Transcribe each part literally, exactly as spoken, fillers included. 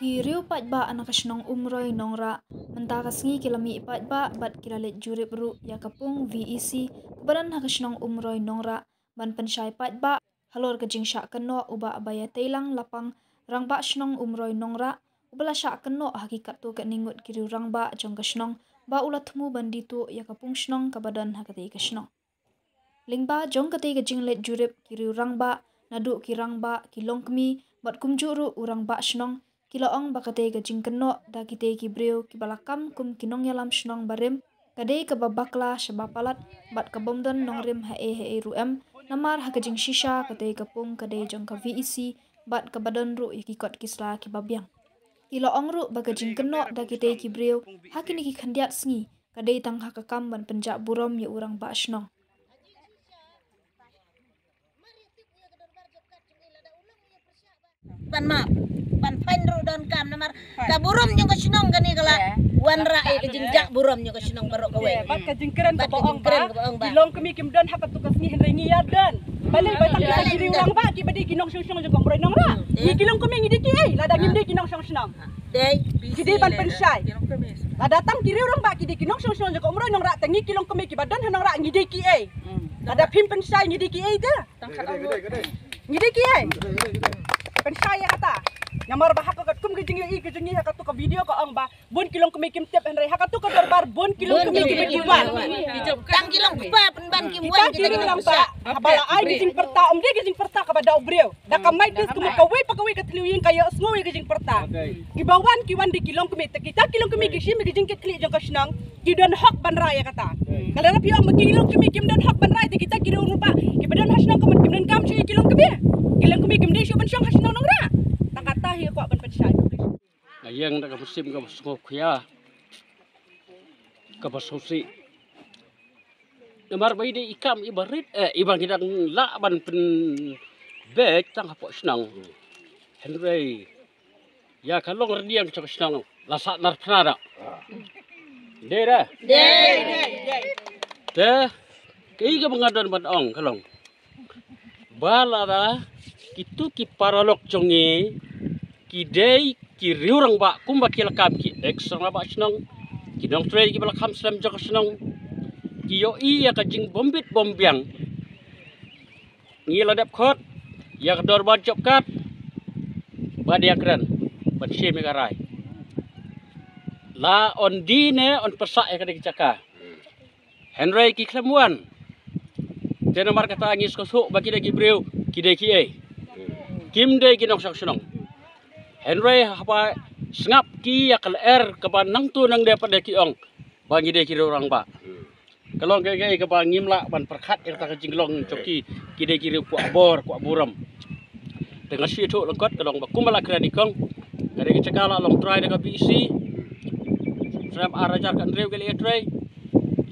Ki riew paidbah na ka shnong Umroi Nongrah mynta ka sngi ki la mih paidbah bad ki la leit jurip ruh ïa ka pung V E C kaba don ha ka shnong Umroi Nongrah ban pynshai paidbah halor ka jingshah kynnoh u Bah Baiateilang Lapang, Rangbah Shnong Umroi Nongrah, uba la shah kynnoh ha ki katto katne ngut ki riew rangbah jong ka shnong ba u la thmu ban die tuh ïa ka pung shnong kaba don ha katei ka shnong. Lyngba jong katei ka jingleit jurip, ki riew rangbah, naduh ki rangbah, ki longkmie bad kumjuh ruh u Rangbah Shnong, ki la ong ba katei ka jingkynnoh da kitei ki briew kiba la kam kum ki nongïalam shnong barim ka dei kaba bakla shaba palat bad ka bym don nongrim haei haei ruh em, namar ha ka jingshisha katei ka pung ka dei jong ka V E C bad kaba don ruh ïa ki kot ki sla kiba biang. Ki la ong ruh ba ka jingkynnoh da kitei ki briew ha kine ki khyndiat sngi ka dei tang ha ka kam ban pynjah burom ïa u Rangbah Shnong. Ban map, ban fine ruh don kam namar ka burom jong ka shnong kane ka la wanrah ïa ka jingjah burom jong ka shnong baroh kawei. Bad ka jingkren kaba ong ba ki longkmie kim don ha kato ka sngi, hynrei ngi ïa don. Balei? Ba tang ki riew rangbah kiba dei ki nongshong shnong jong ka Umroi Nongrah. Ngi ki longkmie ngi dei kiei lada ngim dei ki nongshong shnong? Ki dei ban pynshai. Lada tang ki riew rangbah ki dei ki nongshong shnong jong ka Umroi Nongrah, te ngi ki longkmie kiba don ha Nongrah ngi dei kiei? Lada phim pynshai ngi dei kiei te? Ngi dei kiei? Pynshai ïa kata. Namar ba ha ka katkum ka jingïohi ka jong ngi ha kato ka video ka ong ba bun ki longkmie kim tip, hynrei ha kato ka dorbar bun ki longkmie kim tip. Tang ki longkpa pynban kim wan. Kita ki riew rangbah haba la ai ka jingpyrta, ym dei ka jingpyrta kaba da u briew. Da ka maitis ka mut kawei pa kawei ka thliew ïing ka ïohsngew ïa ka jingpyrta. Kiba wan ki wan dei ki longkmie, te kita ki longkmie ki shim ïa ka jingkitkhlieh jong ka shnong. Ki don hok ban rai ïa kata. Ka la rap ïa ong ba ki longkmie kim don hok ban rai, te kita ki riew rangbah kiba don ha shnong ka mut kim donkam shuh ïa ki longkmie. Ki longkmie kim dei shuh ban shong ha shnong Nongrah. Tang kata hi kwah ban pynshai. Nga ïeng da ka mynsiem kaba sngewkhia, kaba sngewsih. Namar ba i dei i kam iba rit, eh, iba ngi dang lah ban pynbeit tang hapoh shnong. Hynrei ïa ka long rdiang jong ka shnong la sah nar phna da. Dei da? Dei, dei, dei. Te kaei kaba nga don ban ong ka long ba lada kitu ki paralok jong ngi ki dei ki riew rangbah kumba ki la kam ki ex rangbah shnong, ki nongtrei kiba la kham slem jong ka shnong, ki ïohi ïa ka jingbymbit bymbiang. Ngi la dep khot ïa ka dorbar jop kat ban ïakren ban shim ïa ka rai. La yn die ne yn pyrsah ïa kane ka jaka. Hynrei ki khlem wan. Te namar kata ngi sngewthuh ba ki dei ki briew, ki dei kiei? Kim dei ki nongshong shnong. Hynrei haba sngap ki ïa ka lyer kaba nangtu nangne pat de ki ong ba ngi dei ki riew rangbah. Ka long kaei kaei kaba ngim lah ban pyrkhat ïa kata ka jinglong jong ki, ki dei ki riew kwah bor kwah burom. Te nga shu ïathuh lyngkot ka long ba kumba la kren i kong, ka dei ka jaka la long trai da ka B E C. Snem ar hajar khathynriew ki la ïatrei.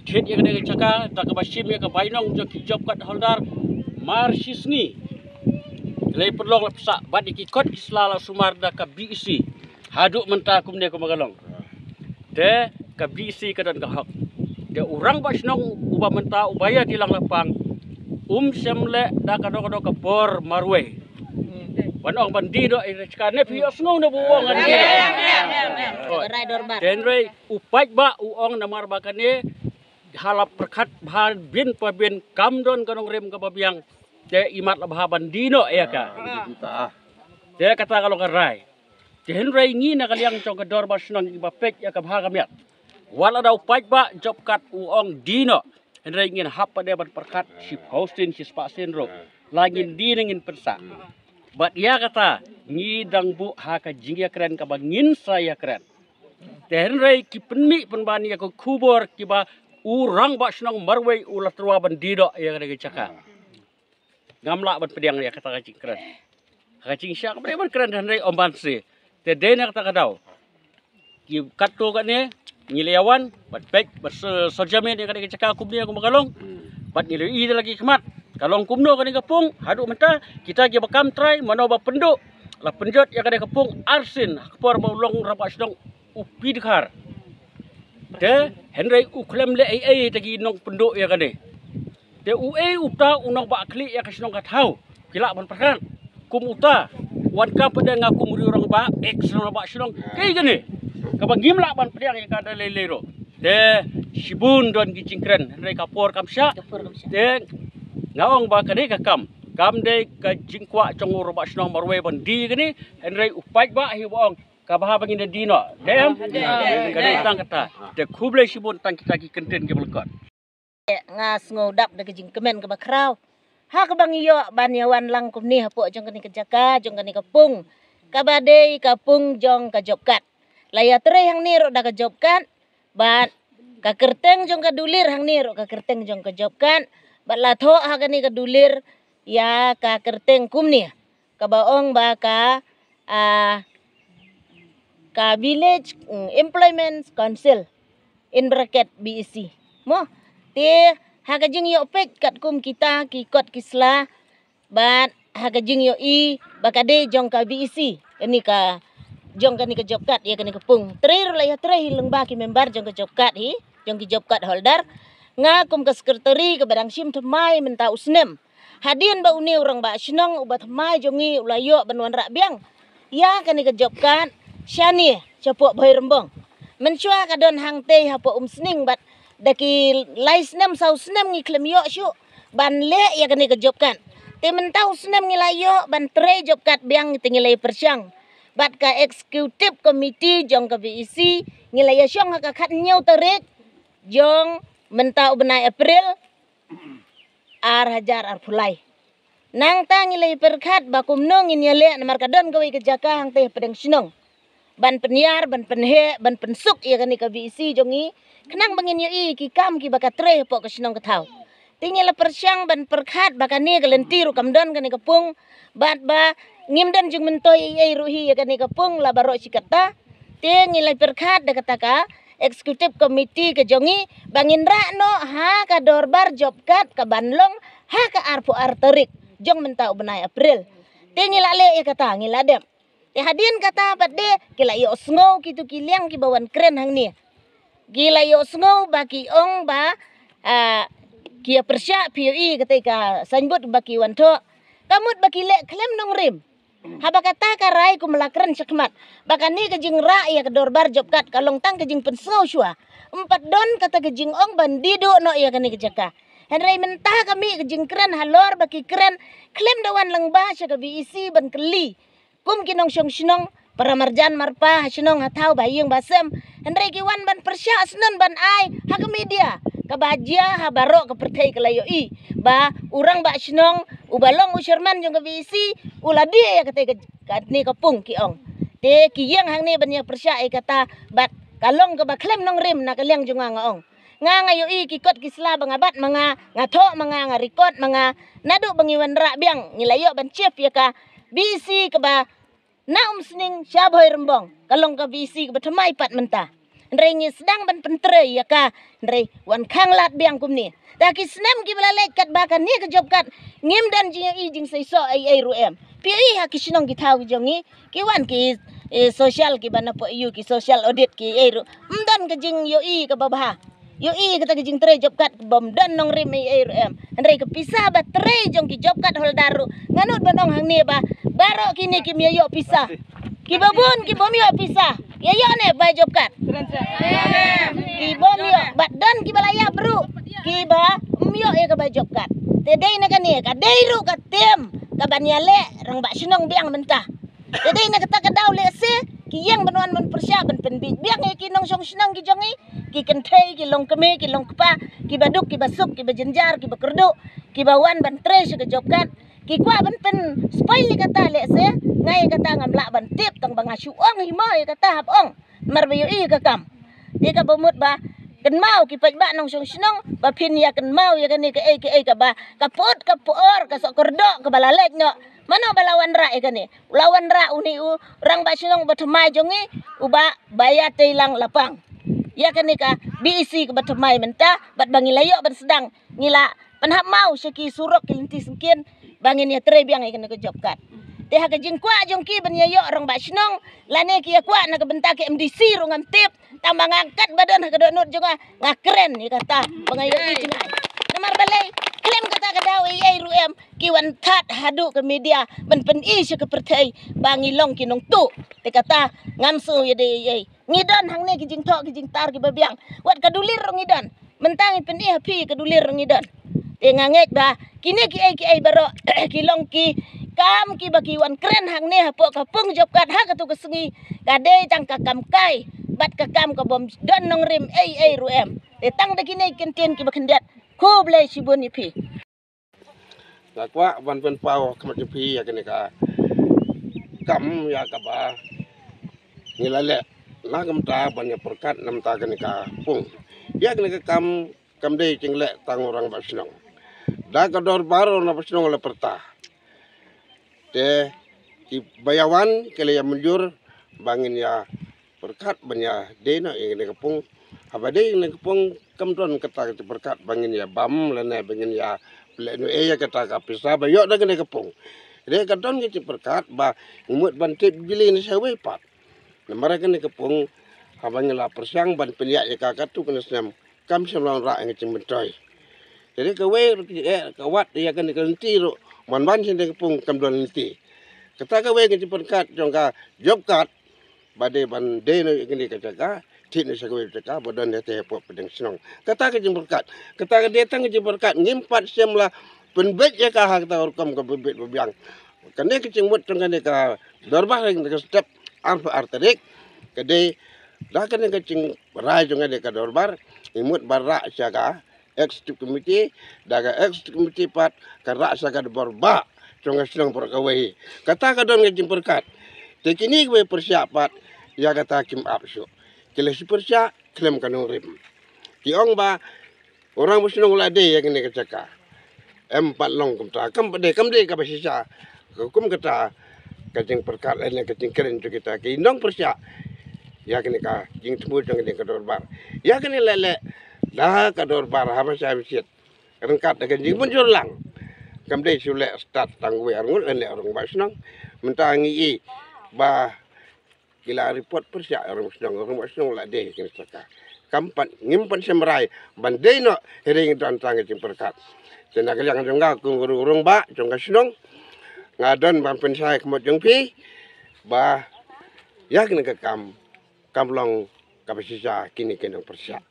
Thied ïa ka dei ka jaka da kaba shim ïa ka bainong jong ki job card holder mar shi sngi. Ki la pynlong la pyrsah bad ïa ki kot ki sla la sumar da ka B E C. Haduh mynta kumne kumba ka long. Te ka B E C ka don ka hok. Te u rangbah shnong uba mynta u Baiateilang Lapang um shym leh da kano kano ka bor marwei. Ban ong ban die noh ïa ka jaka ne phi ïohsngew ne ba u ong. Te hynrei u paidbah u ong namar ba kane ha la pyrkhat bha bin pa bin kam don ka nongrim kaba biang. Te imat la bha ban die noh ïa ka. Te kata ka long ka rai. Te hynrei ngi na ka liang jong ka dorbar shnong ngi ba peit ïa ka bha ka miat. Wat la da u paidbah job card u ong die noh. Hynrei ngin hap pat de ban pyrkhat shiphew sien shispah sien ruh. La ngin die ne ngin pyrsah. Bad ïa kata ngi dang buh ha ka jingïakren kaba ngin sa ïakren. Te hynrei ki pynmih pynban ïa ka khubor kiba u rangbah shnong marwei u la tyrwa ban die noh ïa ka jaka. Ngam lah ban pdiang ïa kata ka jingkren. Ka jingshah ka ban kren hynrei ym ban se. Te dei na kata ka daw ki katto katne ngi la ïa wan bad peit bad sor jamin ïa kane ka jaka kumne kumba ka long. Bad ngi la ïohi da la ki khmat ka long kumno kane ka pung. Haduh mynta kita kiba kam trai mano ba pynduh la pynjot ïa kane ka pung arsien ha ka por ba u long rangbah shnong u P. Dkhar. Te hynrei u khlem leh ei ei te ki nongpynduh ïa kane. Te uei uta u nongbah khlieh ïa ka shnong ka thaw? Ki lah ban pyrkhat kum uta. Wan kam pat de nga kum u rangbah, ex rangbah shnong. Kaei kane kaba ngim lah ban pdiang ïa ka da lei lei ruh. Te shibun don ki jingkren, hynrei ka por kam shah. Te nga ong ba kane ka kam, kam dei ka jingkwah jong u rangbah shnong marwei ban die kane, hynrei u paidbah hi ba ong kaba haba ngin da die noh. Te em, kane tang kata. Te khublei shibun tang kita ki kyntien kiba lyngkot. Nga sngew dap da ka jingkmen kaba khraw ha kaba ngi ïoh ban ïa wan lang kumne hapoh jong kane ka jaka, jong kane ka pung, kaba dei ka pung jong ka job card. La ïatrei hangne ruh da ka job card, bad ka kyrteng jong ka dulir hangne ruh ka kyrteng jong ka job card, bad la thoh ha kane ka dulir ïa ka kyrteng kumne, kaba ong ba ka, ah, ka Village, mm, Employment Council, in bracket B E C. Mo, te ha ka jingïoh peit katkum kita ki kot ki sla, bad ha ka jingïohi ba ka dei jong ka B E C, kane ka, jong kane ka job card ïa kane ka pung. Trei ruh la ïatrei hi lyngba ki member jong ka job card hi, jong ki job card holder. Nga kum ka secretary kaba dang shim thymmai mynta u snem. Hadien ba une u rangbah shnong uba thymmai jong ngi u la ïoh ban wanrah biang ïa kane ka job card shane shapoh Bhoirymbong. Mynshuwa ka don hangtei hapoh Umsning, bad da ki lai snem saw snem ngi khlem ïoh shuh ban leh ïa kane ka job card. Te mynta u snem ngi la ïoh ban trei job card biang, te ngi la ïa pyrshang bad ka executive committee jong ka B E C, ngi la ïa shong ha ka khathynñiew tarik jong mynta u bnai April ar hajar arphew lai. Nangta ngi la ïa pyrkhat ba kumno ngin ïaleh, namar ka don kawei ka jaka hangtei hapdeng shnong ban pynïar, ban pynheh, ban pynsuk ïa kane ka B E C jong ngi, khnang ba ngin ïohi ki kam kiba ka trei hapoh ka shnong ka thaw. Te ngi la pyrshang ban pyrkhat ba kane ka lynti ruh kam don kane ka pung, bad ba ngim don jingmyntoi ei ei ruh hi ïa kane ka pung la baroh shi katta. Te ngi la pyrkhat da kata ka executive committee ka jong ngi ba ngin rah noh ha ka dorbar job card kaban long ha ka arphew ar tarik jong mynta u bnai April. Te ngi la leh ïa kata, ngi la dep. Te hadien kata pat de ki la ïohsngew kito ki liang kiba wan kren hangne. Ki la ïohsngew ba ki ong ba, ah, ki ïa pyrshah, phi ïohi katei ka signboard ba ki wan thoh. Ka mut ba ki leh khlem nongrim. Haba kata ka rai kum la kren shakhmat ba kane ka jingrah ïa ka dorbar job card ka long tang ka jingpynsngew shuwa. Ym pat don kata ka jingong ban die duh noh ïa kane ka jaka. Hynrei mynta ka mih ka jingkren halor ba ki kren khlem da wan lyngba sha ka B E C ban kylli kum ki nongshong shnong, para marjan marpa ha shnong ha thaw, ba ha ïing ba ha sem. Hynrei ki wan ban pyrshah shnong ban ai ha ka media, kaba jia ha baroh ka pyrthei ka la ïohi ba u rangbah shnong uba long u chairman jong ka B E C u la die ïa katei ka, kane ka pung, ki ong. Te ki ïeng hangne ban ïa pyrshah ïa kata, bad ka long kaba khlem nongrim na ka liang jong nga, nga ong. Nga, nga ïohi ki kot ki sla ba nga bat ma nga, nga thoh ma nga, nga record ma nga. Naduh ba ngi wanrah biang ngi la ïoh ban chief ïa ka B E C kaba na Umsning sha Bhoirymbong, ka long ka B E C kaba thymmai pat mynta. Hynrei ngi sdang ban pyntrei ïa ka, hynrei wan khang lad biang kumne. Da ki snem kiba la leit katba kane ka job card ngim don jingïohi jingseisoh ei ei ruh em. Phi ïohi ha ki shnong ki thaw ki jong ngi, ki wan ki, eh, social kiba na poi ïu, ki social audit ki ei ruh. Ym don ka jingïohi kaba bha. Ïohi kata ka jingtrei job card bym don nongrim ei ei ruh em. Hynrei ka pisa ba trei jong ki job card holder ruh, nga nud ban ong hangne ba baroh kine kim ïa ïoh pisa. Kiba bun ki bym ïoh pisa. Ïa ïoh ne bai job card? Ki bym ïoh, bad don kiba la ïap ruh kiba ym ïoh ïa ka bai job card. Te dei na kane ka dei ruh ka tem kaban ïaleh rangbah shnong biang mynta. Te dei na kata ka daw lehse ki ïeng ban wan ban pyrshah ban pynbiej biang ïa ki nongshong shnong ki jong ngi, ki kynthei, ki longkmie, ki longkpa, kiba duk, kiba suk, kiba jynjar, kiba kyrduh, kiba wan ban trei sha ka job card. Ki kwah ban pynspoil ïa kata lehse, nga ïa kata ngam lah ban tip tang ba nga shu ong hi mo ïa kata hap ong. Namar ba ïohi ïa ka kam. Te kaba mut ba kynmaw ki paidbah nongshong shnong ba phin ïa kynmaw ïa kane kaei kaei kaba ka put ka por ka soh kyrduh kaba la leit noh. Mano ba la wanrah ïa kane? U la wanrah une u rangbah shnong ba thymmai jong ngi, u Bah Baiateilang Lapang. Ïa kane ka B E C kaba thymmai mynta, bad ba ngi la ïoh ban sdang, ngi la pynhap maw sha ki surok ki lynti syngkien ba ngin ïa trei biang ïa kane ka job card. Te ha ka jingkwah jong ki ban ïa ïoh rangbah shnong lane ki ïa kwah na ka bynta ka M D C ruh ngam tip. Tang ba nga kat ba don ha ka dohnud jong nga, nga kren ïa kata ba nga ïohi jngai. Namar balei? Khlem Kata ka daw ei ei ruh em, ki wan thad haduh ka media ban pyni sha ka pyrthei ba ngi long ki nongtuh. Te kata ngam sngew ïadei ei ei. Ngi don hangne ki jingthoh ki jingtar kiba biang. Wat ka dulir ruh ngi don. Mynta ngi pyni ha phi ka dulir ruh ngi don. Te nga ngeit ba kine ki ei ki ei baroh ki long ki kam kiba ki wan kren hangne hapoh ka pung job card ha katu ka sngi. Ka dei tang ka kam kai bad ka kam ka bym don nongrim ei ei ruh em. Te tang da kine ki kyntien kiba khyndiat. Khublei shibun ïa phi. Nga kwah ban pynpaw khmat ïa phi ïa kane ka kam ïa kaba ngi la leh na ka mynta ban ïa pyrkhat na mynta kane ka pung. Ïa kane ka kam kam dei jingleh tang u rangbah shnong. Da ka dorbar u rangbah shnong la pyrta. Te kiba ïa wan ki la ïa mynjur ba ngin ïa pyrkhat ban ïa dei noh ïa kane ka pung. Haba dei ïa kane ka pung kam don kata ka jingpyrkhat ba ngin ïa bam lane ba ngin ïa pynleh noh ïa kata ka pisa ba ïoh da kane ka pung. Dei ka don ka jingpyrkhat ba ngi mut ban tip jili na shawei pat. Namar kane ka pung haba ngi la pyrshang ban pynïaid ïa ka katu kane snem kam shym la wanrah ïa ka jingmyntoi. Te dei kawei ruh ki eh ka wad ïa kane ka lynti ruh ban wan sha kane ka pung kam don lynti. Kata kawei ka jingpyrkhat jong ka job card ba dei ban dei noh ïa kane ka jaka thied noh sha kawei ka jaka ba don ïa te hapoh pdeng shnong. Kata ka jingpyrkhat, kata ka dei tang ka jingpyrkhat, ngim pat shym la pynbeit ïa ka ha kata ka rukom kaba beit ba biang. Kane ka jingmut jong kane ka dorbar ha kane ka step arphew ar tarik ka dei da kane ka jingrai jong kane ka dorbar ngi mut ban rah sha ka executive committee, da ka executive committee pat ka rah sha ka dorbar bah jong ka shnong baroh kawei. Kata ka don ka jingpyrkhat. Te kine kiba pyrshah pat ïa kata kim ap shuh. Ki la shu pyrshah khlem ka nongrim. Ki ong ba u rangbah shnong u la dei ïa kane ka jaka. Em pat long kumta, kam pat dei, kam dei kaba shisha. Ka kum kata ka jingpyrkhat lane ka jingkren jong kita ki nongpyrshah ïa kane ka jingthmu jong kane ka dorbar. Ïa kane leh leh da ka dorbar haba shai ba shit ryngkat da ka jingmynjur lang. Kam dei shu leh stad tang wei ar ngut lane u rangbah shnong. Mynta ngi i ba ki la report pyrshah u rangbah shnong, u rangbah shnong la dei kane ka jaka. Kam pat, ngim pat shym rai ban dei noh, hynrei ngi don tang ka jingpyrkhat. Te na ka liang jong nga kum u rangbah jong ka shnong, nga don ban pynshai khmat jong phi ba ïa kane ka kam kam long kaba shisha kine ki nongpyrshah.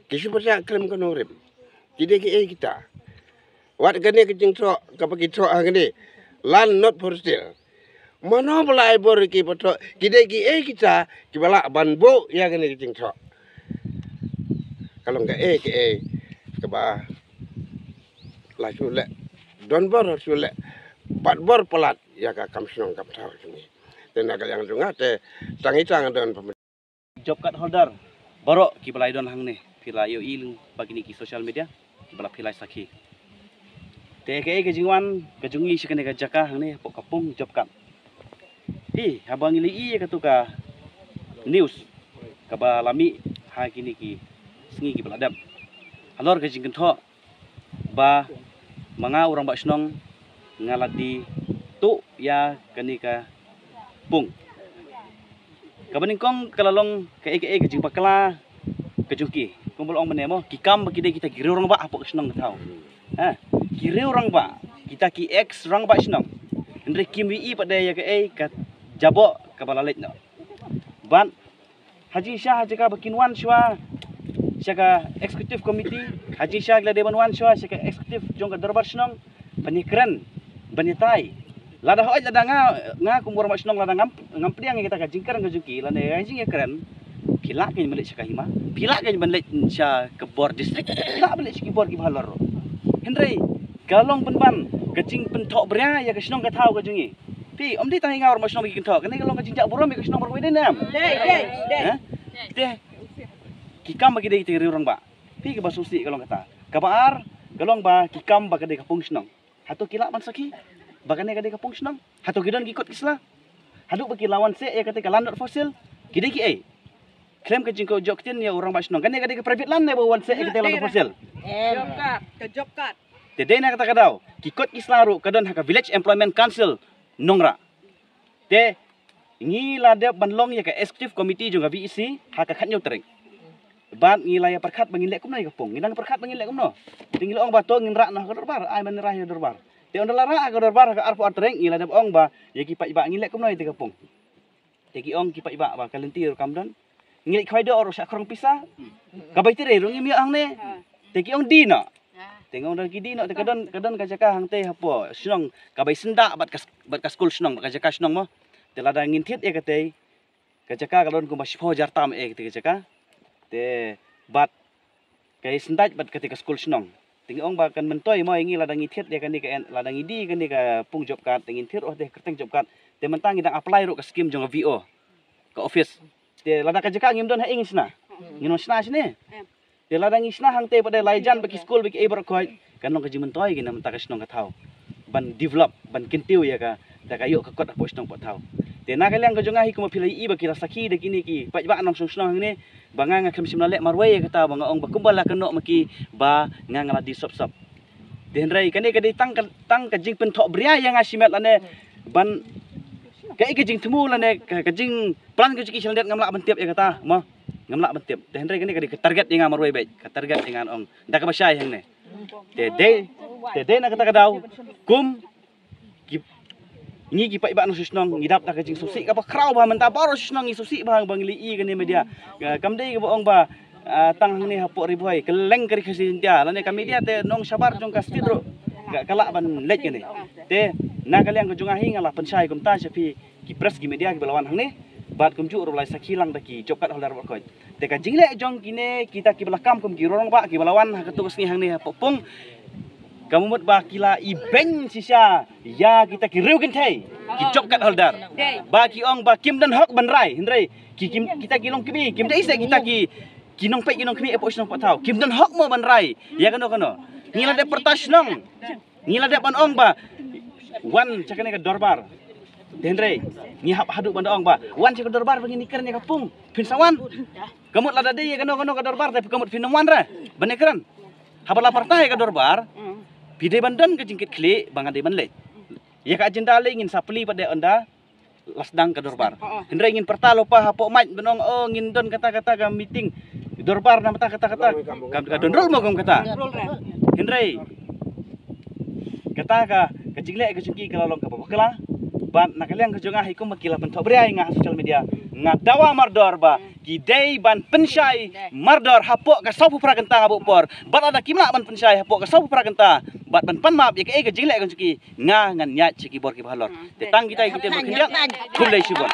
Ki shu pyrshah khlem ka nongrim. Ki dei kiei kita? Wat kane ka jingthoh kaba ki thoh ha kane, land not for sale. Mano ba la ai bor ïa ki ba thoh? Ki dei kiei kita kiba lah ban buh ïa kane ka jingthoh? Ka long kaei kaei kaba la shu leh, don bor shu leh, bat bor palat ïa ka kam shnong kam thaw jong ngi. Te na ka liang jong nga te tang i tang don job card holder baroh kiba la ïadon hangne, phi la ïohi lyngba kine ki social media kiba la phi la sakhi. Te kaei ka jingwan ka jong ngi sha kane ka jaka hangne hapoh ka pung job card. Hi, haba ngi la ïohi ïa katu ka news kaba la mih ha kine ki sngi kiba la dep, halor ka jingkynthoh ba ma nga u rangbah shnong nga la dei tuh ïa kane ka pung. Kaba nyngkong ka la long kaei kaei ka jingbakla ka jong ki. Kumba la ong mynne mo, ki kam ba ki dei kita ki riew rangbah hapoh ka shnong ka thaw. Ha, ki riew rangbah, kita ki ex rangbah shnong. Hynrei kim ïohi pat de ïa kaei ka jaboh kaba la leit noh. Bad ha jingshisha ha jaka ba kin wan shuwa sha ka executive committee, ha jingshisha ki la dei ban wan shuwa sha ka executive jong ka dorbar shnong ban ïakren, ban ïatai. Lada hooid lada nga, nga kum u rangbah shnong lada ngam, ngam pdiang ïa kata ka jingkren ka jong ki lane ka jingïakren, phi lah kein ban leit sha ka hima, phi lah kein ban leit sha ka bor district, phi lah ban leit sha ki bor kiba halor ruh. Hynrei ka long pynban ka jingpynthohbria ïa ka shnong ka thaw ka jong ngi. Phi, ym dei tang ïa nga u rangbah shnong ba ki kynthoh, kane ka long ka jingjah burom ïa ka shnong baroh kawei, dei ne em? Dei, dei, dei. Te ki kam ba ki dei ki riew rangbah. Phi, kaba sngewsih ka long kata. Kaba ar ka long ba ki kam ba ka dei ka pung shnong. Hato ki lah ban sakhi ba kane ka dei ka pung shnong? Hato ki don ki kot ki sla? Haduh ba ki la wan seh ïa kata ka land not for sale, ki dei kiei? Khlem ka jingkynjoh ktien ïa u rangbah shnong, kane ka dei ka private land ne ba wan seh ïa kata ka land not for sale? Em. Job card, ka job card. Te dei na kata ka daw ki kot ki sla ruh ka don ha ka Village Employment Council Nongrah. Te ngi la dep ban long ïa ka executive committee jong ka V E C ha ka khathynñiew tarik. Bad ngi la ïa pyrkhat ba ngin leh kumno ïa ka pung. Ngi dang pyrkhat ba ngin leh kumno. Te ngi la ong ba to ngin rah noh ha ka dorbar, ai ban rah ha ka dorbar. Te ynda la rah ha ka dorbar ha ka arphew ar tarik, ngi la dep ong ba ïa ki paidbah ngin leh kumno ïa ka pung. Te ki ong ki paidbah ba ka lynti ruh kam don. Ngi leit khwai doh ruh shah khrong pisa. Ka bai trei ruh ngim ïoh hangne. Te ki ong die noh. Te nga ong da ki die noh, te ka don, ka don ka jaka hangtei hapoh shnong, ka bai syndah bad ka, bad ka skul shnong, bad ka jaka shnong mo. Te lada ngin thied ïa katei, ka jaka ka don kumba shiphew hajar tam eh katei ka jaka. Te bad ka ïa syndah bad katei ka skul shnong. Te ngi ong ba kan myntoi mo ïa ngi lada ngi thied ïa kane ka en, lada ngi die kane ka pung job card, te ngin thied ruh te kyrteng job card. Te mynta ngi dang apply ruh ka skim jong ka V O, ka office. Te lada ka jaka ngim don ha ïing shna. Ngin ong shna shne. Te lada ngi shna hangtei pat de lai jan ba ki skul ba ki ei baroh khoit, kan long ka jingmyntoi kine mynta ka shnong ka thaw ban develop, ban kyntiew ïa ka, da ka ïoh ka kot hapoh shnong hapoh thaw. Te na ka liang ka jong nga hi kumba phi la ïohi ba ki la sakhi da kine ki paidbah nongshong shnong hangne, ba nga nga khlem shym la leh marwei ïa kata, ba nga ong ba kumba la kynnoh ma ki ba nga nga la die sop sop. Te hynrei kane ka dei tang ka, tang ka jingpynthoh bria ïa nga shimet lane ban kaei ka jingthmu lane ka, ka jingplan ka jong ki sha lyndet ngam lah ban tip ïa kata mo. Ngam lah ban tip. Te hynrei kane ka dei ka target ïa nga marwei beit, ka target ïa nga ong da kaba shai hangne. Te dei, te dei na kata ka daw kum ki, ngi ki paidbah nongshong shnong ngi dap da ka jingsngewsih kaba khraw bha mynta baroh shnong ngi sngewsih bha ba ngi la ïohi kane media. Ka, kam dei kaba ong ba, ah, tang hangne hapoh Ri Bhoi, kylleng ka Ri Khasi Jaiñtia lane ka media te nong shabar jong ka state ruh ka, ka lah ban leit kane. Te na ka liang ka jong nga hi nga la pynshai kumta sha phi ki press ki media kiba la wan hangne. Bad kumjuh ruh la sakhi lang da ki job card holder baroh khoit. Te ka jingleh jong kine kita kiba la kam kum ki rangbah kiba la wan ha kato ka sngi hangne hapoh pung, ka mut ba ki la ibeiñ shisha ïa kita ki riew kynthei ki job card holder. Ba ki ong ba kim don hok ban rai, hynrei ki, kim, kita ki long kmie, kim dei seh kita ki, ki nongpeit ki nongkmie hapoh shnong hapoh thaw, kim don hok mo ban rai ïa kano kano. Ngi la dep pyrta shnong, ngi la dep ban ong ba wan sha kane ka dorbar. Te hynrei ngi hap haduh ban da ong ba wan sha ka dorbar ba ngin ïakren ïa ka pung, phin sa wan. Ka mut lada dei ïa kano kano ka dorbar te ka mut phin ym wan re ban ïakren. Haba la pyrta ïa ka dorbar, phi dei ban don ka jingkitkhlieh ba nga dei ban leit. Ïa ka agenda lei ngin sa plie pat de ynda la sdang ka dorbar. Hynrei ngin pyrta lypa hapoh mic ban ong, oh, ngin don kata kata ka meeting dorbar na mynta kata kata. Kam ka don rule mo kum kata. Hynrei kata ka, ka jingleh ka jong ki ka la long kaba bakla. Bad na ka liang ka jong nga hi kumba ki la pynthoh bria ïa nga ha social media, nga dawa mardor ba ki dei ban pynshai mardor hapoh ka sawphew phra kynta nga buh por. Bad lada kim lah ban pynshai hapoh ka sawphew phra kynta bad ban pan map ïa kaei ka jingleh ka jong ki, nga ngan ïaid sha ki bor kiba halor. Te tang kita ïa ki ktien ba khyndiat. Khublei shibun.